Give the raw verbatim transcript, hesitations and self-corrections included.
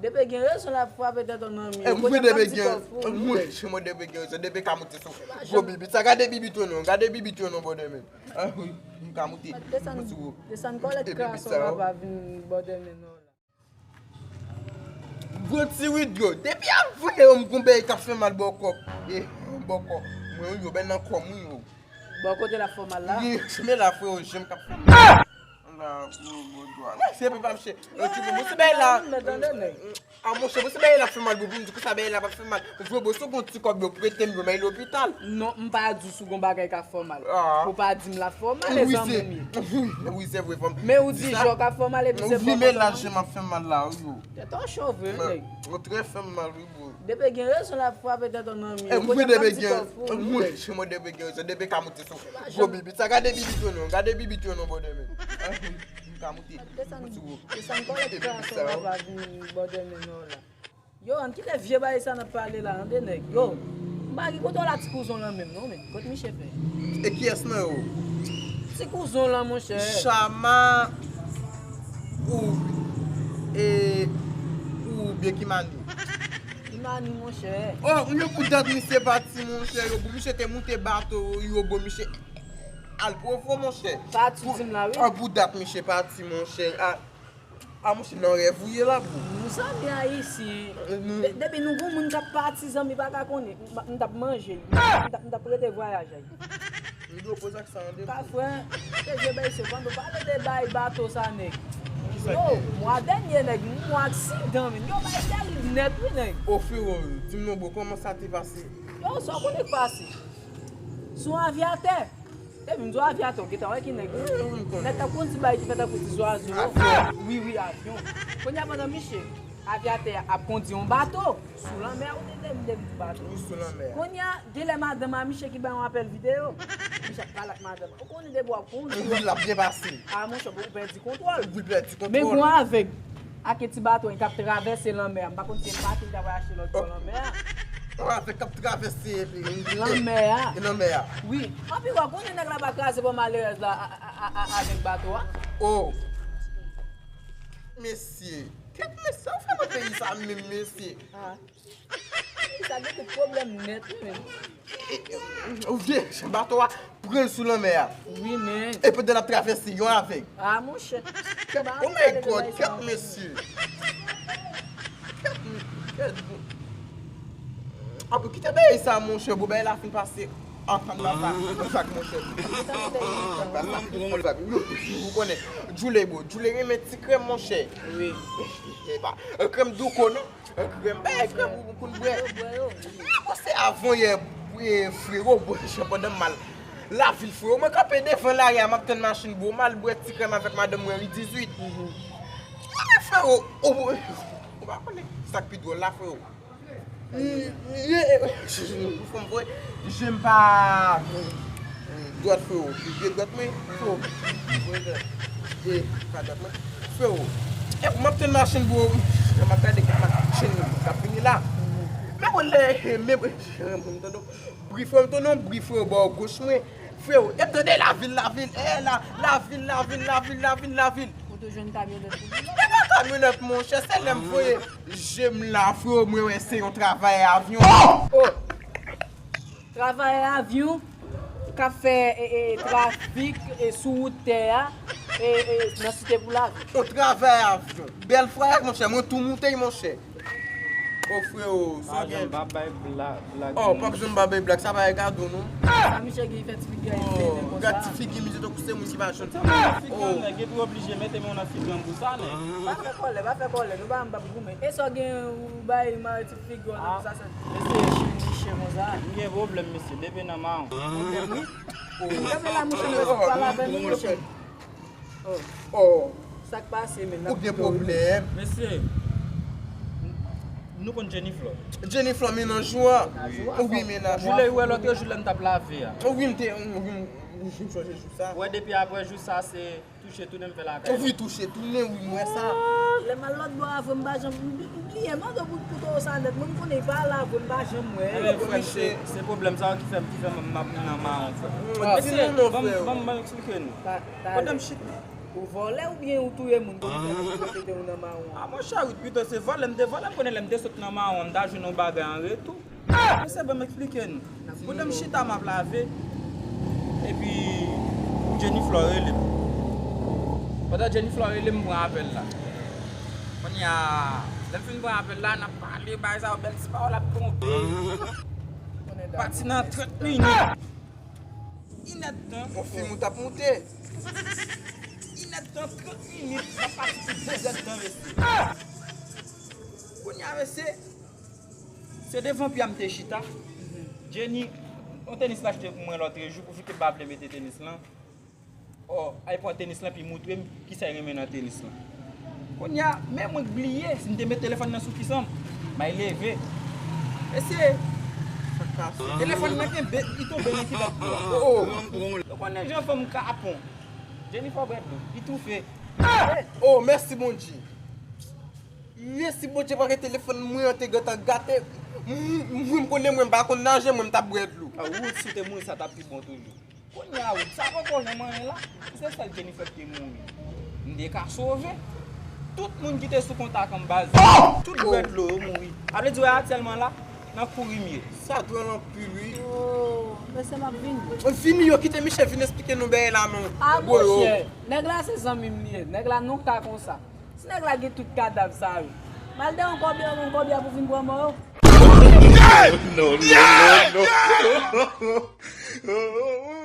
Depi gen rezon l ap frape tèt ou nan mi. E, mwen depi gen, mwen, mwen depi gen rezon, depi ka moute sou gwo bibit sa, gade bibit ou non, gade bibit ou non, bòdè men. Ah, wi, m ka moute. Desann, desann kòlèt krason la pa vin bòdè men non la. Gwo ti Widro, depi ap voye yo m gon bèy k ap fè mal bòkò. E, bòkò. Mwen yo bèy nan kò m wi yo. Bò kote l ap fè mal la? Wi, men la freo, je m k ap fè mal. La, gwo, gwo dwa. Se pe pa mche. Yo ti bon, bon se bèy la. A monchè, bon se bèy la fè mal, bon pou m di konsa bèy la pa fè mal. Vre bon, si w gon ti kòb yo prete m yo, m al lopital. Non, m pa di w si w gon bagay k ap fè w mal. Ou pa di m l ap fè w mal, e zanmi m ye. Wi, wi, se vre, fanm. Men ou di jò k ap fè w mal, epi se wi, men la je m ap fè mal la, wi. Tèt ou cho vre, wi, nèg. Ou trè fè m mal, wi, bro. Depi gen rezon l ap frape tèt ou nan mi. E, wi, depi gen, wi, mwen depi gen rezon, depi ka moute sou gwo bibit sa, gade bibit ou non, gade bibit ou non, bòdè men. M ka moute. Desann, desann kòlèt krason la pa vin bòdè men non la. Yo, ann kite vye bagay sa n ap pale la, tande nèg. Yo, m pa gen kote w la ti kouzon lan menm non, men. Kot miche fè? E kiyès nan yo? Ti kouzon lan, monchè. Chama ou, e, oubyen Kimani? Kimani, monchè. Oh, m yo pou dat misye pati, monchè. Yo, pou misye te moute bato, yo, bon, misye al pwofo, monchè. Pati di m la, wi. Oh, pou dat misye pati, monchè. Ah, Ah, monchè, nan rèv ou ye la, bro. Nou zanmi ayisyen. De-, depi nou gon moun k ap pati, zanmi pa ka konnen. M, m t ap manje, m t ap, m t ap rete vwayaj. M di w poze ak sa an depo. Pa frè, te vye bèy se pandan pale de bay bato sa, nèg. Yo, mwa dènye, nèg, m gon aksidan, men. Yo, bay tèrib nèt, wi, nèg. O, frero, di m non, bro, kòman sa te pase? Yo, sa w konnen k pase? Sou avyatè. Depi m di w avyatè, w gentan wè ki nèg li ye. Nèg t ap kondui bagay ki fè tankou ti zwazo. Wi, wi, avyon. Kounye a pandan misye, avyatè a ap kondui yon bato sou lanmè a, ou tande m di bato. Wi, sou lanmè a. Kounye a, genlè madanm a misye ki bay yon apèl videyo. Misye ap pale ak madanm. Ou konnen depi w ap kondui. Wi, l ap byen pase. A, monchè, ou pèdi kontwòl. Wi, pèdi kontwòl. Men gon avèg. Ak ti bato an k ap travèse lanmè a. M pa konn si se pati li ta pral achte lòt bò lanmè a. Yon avèg k ap travèse lanmè a. Lanmè a. Wi. Anpi w konnen nèg la pa kraze bò malerèz la a, a, a, a, avèk bato a. Oh. Mesye. Kèt mesye, ou fè nan peyi sa menm, mesye. Ah. Sa gen tout pwoblèm nèt, wi, men. Ou vye, bato a pran l sou lanmè a. Wi, men. E pandan l ap travèse, yon avèg. Ah, monchè. Oh my God, kèt mesye. Kèt, kèt. Apre, kite bagay sa, monchè, bon, bagay la fin pase. Antann la sa, antann monchè. Ou konnen, Djouley, bro. Djouley renmen ti krèm, monchè. Wi. Epa, krèm douko, non? Krèm, bay krèm ou konn bwè. Mwen se avan yè, frero, bwè jan pandan m al lavil, frero. Mwen kanpe devan lari a, m ap tann machin, bro, m al bwè ti krèm avèk madanm mwen, ri dizuit. Mwen, frero, ou, ou pa konnen sa k pi dwòl la, frero. Fòm vre, je m pa. Dwat, frero. Vye dwat mwen, frero. E, pa dwat mwen. Frero. E pou m ap tann machin, bro. Jan m ap gade kèk machin k ap vini la. Men bon, lè, men, m tande bri, frero, m tande yon bri, frero, bò goch mwen. Frero, e m tande lavil, lavil, e la, lavil, lavil, lavil, lavil, lavil. Ou te jwenn kamyonèt pou li? E pa kamyonèt, monchè, se lè m voye je m la, frero, mwen wè se yon travayè avyon. Oh! Travayè avyon k ap fè, e, e, trafik, e, sou wout tè a, e, e, nan Site pou Lavi. Yon travayè avyon. Bèl fwayaj, monchè. Mwen tou moute, monchè. O, frero, sa gen. Pa janm pa bay blag. Oh, pa janm pa bay blag. Sa pa e gado, non. Sa misye gen fè ti figi ayisyen konsa. Gad ti figi misye, tankou se moun ki pa jwenn. Figi an nèg, epi oblije mete men nan figi an pou sa, nèg. Pa fè kòlè, pa fè kòlè. Nou pa m p ap goumen. E sa w gen ou bay mare ti figi an konsa, sa. Mesye, m gen pwoblèm, mesye. Depi nan mawon. Pwoblèm, wi. Kenbe la, monchè, m pral avè nou, monchè. Oh. Sa k pase, men? Ou gen pwoblèm. Mesye, nou konn Jennifer? Jennifer, mennaj ou an? Wi, mennaj ou an. Jou lè, wè, lòt jou lè m t ap lave a. Wi, m te, wi, m, m sonje jou sa. Wè, depi apre jou sa, se touche tounen m fè lakay. Wi, touche tounen, wi, m wè sa. Lè m al lòt bò a, vre, m pa janm, m, m bliye, mande pou, pou toro sa nèt, mwen, m konnen li pa la, vre, m pa janm wè. Ebyen, frè m, se, se pwoblèm sa yo ki fè m, ki fè m, m ap nan mawon, frè. Mesye, ban m, ban m, ban m eksplike nou. Pandan m chita, Ou vòlè oubyen ou touye moun pou ou fè moun mete ou nan mawon? A monchè, wi, pito se vòlè m te vòlè, m konnen lè m te sot nan mawon, m ta jwenn yon bagay an retou. Mesye, ban m eksplike nou. Pandan m chita, m ap lave, epi Jennifer rele m. Pandan Jennifer rele m, m pran apèl la. Kounye a, lè m fin pran apèl la, n ap pale, bagay sa yo, bèl ti pawòl ap tonbe. Pati nan trant minit. Inèdtan. Yon fim ou t ap moute. Inèdtan, trant minit, m ap pati pou dezèdtan, mesye. Kounye a, mesye, se devan pye a m te chita. Jenny, yon tenis l achte pou mwen lòtrejou, pwofite m pa vle mete tenis lan. Ò, al pran tenis lan, epi moutre m kisa l renmen nan tenis lan. Kounye a, men mwen k bliye si m te met telefòn nan sou kisa m. M al leve. Mesye, telefòn nan kenbe, li tonbe nan kilòt dlo a. Oh, oh. Ou konnen jan fanm kapon. Jennifer bwè dlo, li toufe. Oh, mèsi Bondye. Mèsi Bondye, paske telefòn mwen an te gentan gate. M, m, mwen m konnen mwen m pa konn naje, mwen m t ap bwè dlo. A, ou, si w te mouri, sa t ap pi bon toujou. Kounye a, ou, sa poko janm anyen la. Se sèl Jennifer ki te mouri. M te ka sove. Tout moun ki te sou kontak an baz, tout bwè dlo yo mouri. A vle di, wè, aktyèlman la, nan kouri m ye. Sa dwòl anpil, wi. Oh, mesye, m ap vini. Vini, yo kite Michel vin eksplike nou bagay la, non. A, monchè, nèg la se zanmi m li ye. Nèg la non ka konsa. Si nèg la gen tout kadav sa yo, m al dèyè yon kòbya, yon kòbya pou vin pran mò yo. No, no, no, no.